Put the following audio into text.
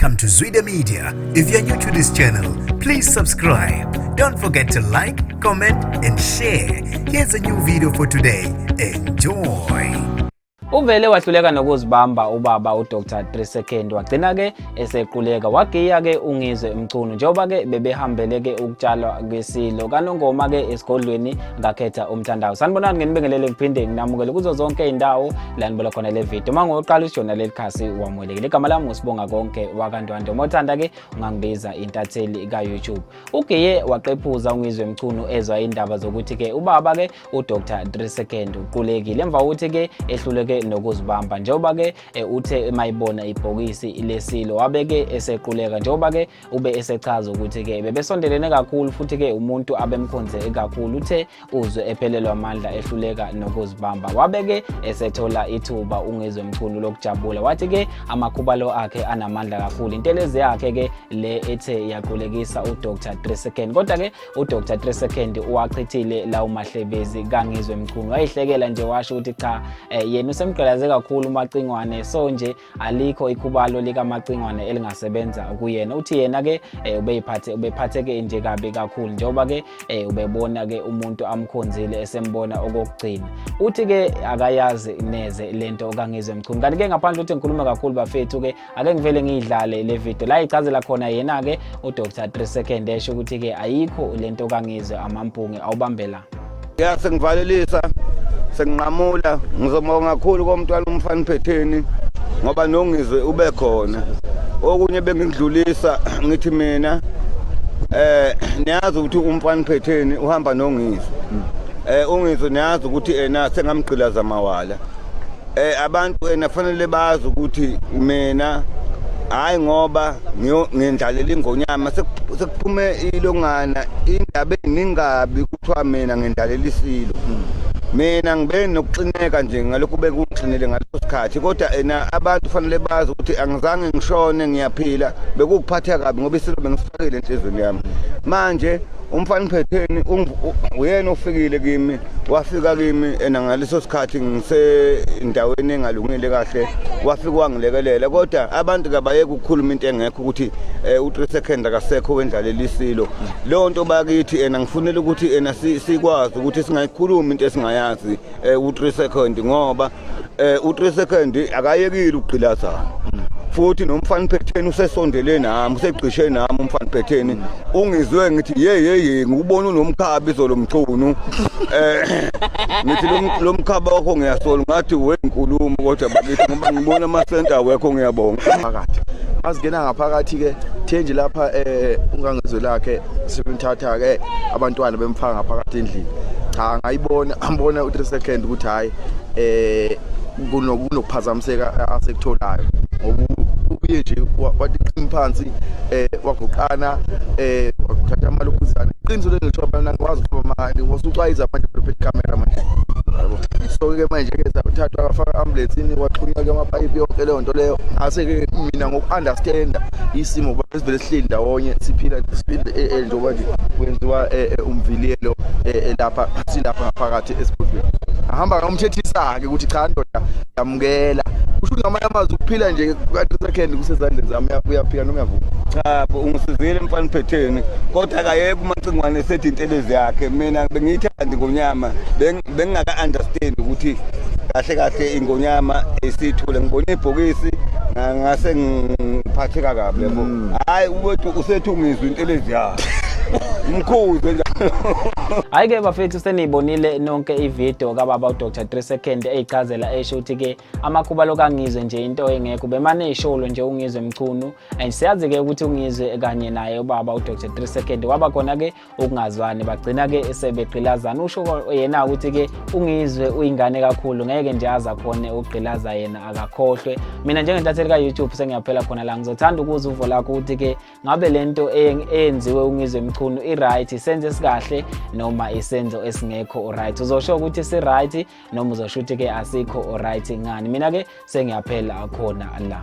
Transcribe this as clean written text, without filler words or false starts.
Welcome to Zwida Media. If you're new to this channel, please subscribe. Don't forget to like, comment, and share. Here's a new video for today. Enjoy. Uvele wahluleka nokuzibamba ubaba uDr 3 Second, wagcina ke esequleka, wagiya ke uNgizwe Mchunu njengoba ke bebehambele ke ukutshalwa kwesilo kaNongoma ke esigodlweni ngakhetha umthandazo. Sanibonani, nginibingelele ngiphinde nginamukele kuzo zonke izindawo la nibona khona le video. Uma ngoqala usijona leli khasi, wamukelekile. Igama lami nguSibonga Konke wakaNtwando, uma uthanda ke ungangibiza intatheli ka-YouTube. Ugiye waqephuza uNgizwe Mchunu ezwa indaba zokuthi ke ubaba ke uDr 3 Second uqulekile emva kokuthi ke ehluleke nokuzibamba, njengoba ke uthe emayibona ibhokisi lesilo wabe ke esequleka, njengoba ke ube esechaza ukuthi ke bebesondelene kakhulu futhi ke umuntu abemkhonze kakhulu. Uthe uzwe ephelelwa amandla, ehluleka nokuzibamba, wabe ke esethola ithuba uNgizwe Mchunu lokujabula, wathi ke amakhubalo akhe anamandla kakhulu, intelezi yakhe ke le ethe yaqulekisa uDr 3 Second. Kodwa ke uDr 3 Second uwachithile lawo mahlebezi kaNgizwe Mchunu, wayihlekela nje, washo ukuthi cha, yena usemgqilaze kakhulu uMacingwane, so nje alikho ikhubalo likaMacingwane elingasebenza kuyena. Uthi yena ke ubeyiphathe ubephatheke nje kabi kakhulu, njengoba ke ubebona ke umuntu amkhonzile esembona okokugcina. Uthi ke akayazi neze lento kaNgizwe Mchunu. Kanti ke ngaphandle ukuthi ngikhulume kakhulu, bafethu, ke ake ngivele ngiyidlale le video la ichazela khona yena ke uDr 3 Second, esho ukuthi ke ayikho lento kaNgizwe, amampunge awubambela. Ya, sengivalelisa, senginqamula. Ngizobonga kakhulu komntwana umfana Phetheni ngoba noNgizwe ube khona. Okunye bengikudlulisa, ngithi mina niyazi ukuthi umfana Phetheni uhamba noNgizwe. UNgizwe niyazi ukuthi ena sengamgqilaza mawala. Abantu ena fanele bazi ukuthi mina hayi ngoba ngendlalela ingonyama, sekuphume ilongana indaba eningabi kuthiwa mina ngendlalela isilo. Mina ngibe nokuxineka nje ngalokhu bekungixinele ngaleso sikhathi, kodwa ena abantu fanele bazi ukuthi angizange ngishone, ngiyaphila. Bekukuphatheka kabi ngoba isilo bengisifakile enhliziyweni yami. Manje umfana Phetheni uyena ofikile kimi, wafika kimi ena ngaleso sikhathi ngisendaweni engalungile kahle, wafika wangilekelela. Kodwa abantu kabayeke ukukhuluma into engekho ukuthi u-3 Second akasekho wendlalela isilo. Leyo nto bakithi ena ngifunela ukuthi ena sikwazi ukuthi singayikhulumi into esingayazi u-3 Second, ngoba u-3 Second akayekile ukugqilazana, futhi nomfana Phetheni usesondele nami, usegqishe nami umfana Phetheni. Ungizwe ngithi ye ye ye, ngikubona unomkhabi izolo Mchunu. Ngithi lo mkhaba wakho ngiyasola ngathi wenkulumo, kodwa bakithi ngoba ngibona amasenta awekho. Ngiyabonga. Phakathi azingena ngaphakathi ke thenje lapha ungangezwe lakhe sebemthatha ke abantwana bemfaka ngaphakathi endlini. Cha, ngayibona, ambona u3 Second ukuthi hayi, kunokuphazamiseka asekutholayo, ngoba ubuye nje wathi qini phansi, wagoqana, wathatha amalokhuzana. Iqiniso lengisho abana ngikwazi ukukhuluma manje, wasuxwayiza manje phethe camera manje, yabo. So ke manje ke sathathwa kafaka ambulance, waxhunywa ke amapayipi, yonke leyo nto leyo. Ngase ke mina ngoku-understanda isimo, ngoba besivele sihleli ndawonye, siphila siphila njengoba nje kwenziwa umviliyelo lapha silapha ngaphakathi esigodlweni. Ahamba ngamthethisa-ke ukuthi cha ndoda, yamukela. Kusho ukuthi ngamanye amazwi ukuphila nje ka-3 Second kusezandleni zami. Uyaphika noma uyavuma? Cha bo, ungisizile mfana Phetheni, kodwa akayeke uMacingwane esethi intelezi yakhe. Mina bengiyithanda ingonyama, bengingaka-understand ukuthi kahle kahle ingonyama esithule. Ngibone ibhokisi, ngase ngiphatheka kabi, yabo. Hhayi, ubethi usethi ungizwe intelezi yakhe, mkhuze njalo. Hayi ke bafethu, seniyibonile nonke ivideo kababa uDr 3 Second eyichazela, esho ukuthi ke amakhubalo kaNgizwe nje into engekho, bemane eyisholo nje uNgizwe Mchunu. And siyazi ke ukuthi uNgizwe kanye naye ubaba uDr 3 Second kwaba khona ke ukungazwani, bagcina ke sebegqilazana. Usho yena ukuthi ke uNgizwe uyingane kakhulu, ngeke nje aze akhone ukugqilaza yena, akakhohlwe. Mina njengentatheli ka-YouTube sengiyaphela khona la. Ngizothanda ukuza uvo lakho ukuthi ke ngabe lento eyenziwe uNgizwe Mchunu i-right, isenzo esikahle noma isenzo esingekho right? Uzosho ukuthi si-right noma uzosho ukuthi ke asikho right ngani? Mina ke sengiyaphela khona la.